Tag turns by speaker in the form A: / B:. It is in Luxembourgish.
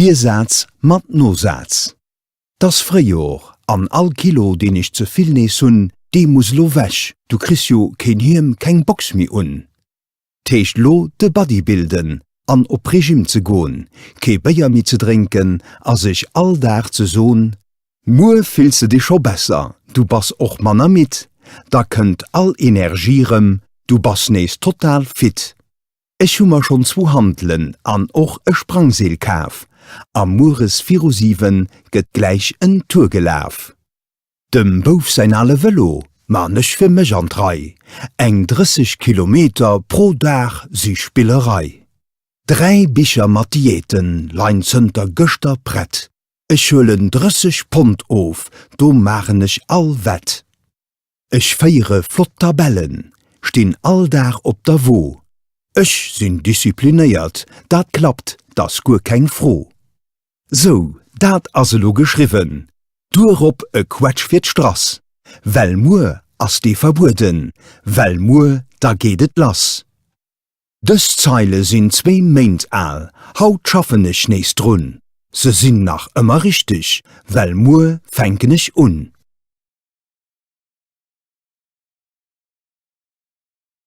A: Virsaz mat Nosaz. 't ass Fréijor an all Kilo deen ech ze vill nees hunn, dee muss lo wech, du kriss jo keen Hiem, keng Box méi un. 't heescht lo de Body bilden an op Regime ze gon, kee Béier méi ze drénken a sech all Dag ze son, Muer fills de dech scho besser, du bass och manner midd, da kënnt all Energie rëm, du bass nees total fit. Ech hu mer schonn zwou Hantelen an och e Sprangseel kaf a mueres viru 7 gëtt gläich en Tour gelaf. Dem Bouf säin ale Vëlo man ech fir mech an d'Rei, eng 30 Kilometer pro Dag si Spillerei. Dräi Bicher mat Diäten lein zënter gëschter prett, ech huelen 30 Pond of, do maachen ech all Wett. Ech féiere flott Tabellen, stinn all Dag op der Wo. Ech sinn disziplinéiert, dat klappt, t'ass guer keng Fro. Sou, dat ass elo geschriwwen, duerop e Quetsch fir d'Strass, well muer ass dee verbueden, well muer da geet et lass. Dës Zeile sinn zwéi Méint al, haut schaffen ech nees drun, se sinn nach ëmmer richteg, well muer fänken ech un.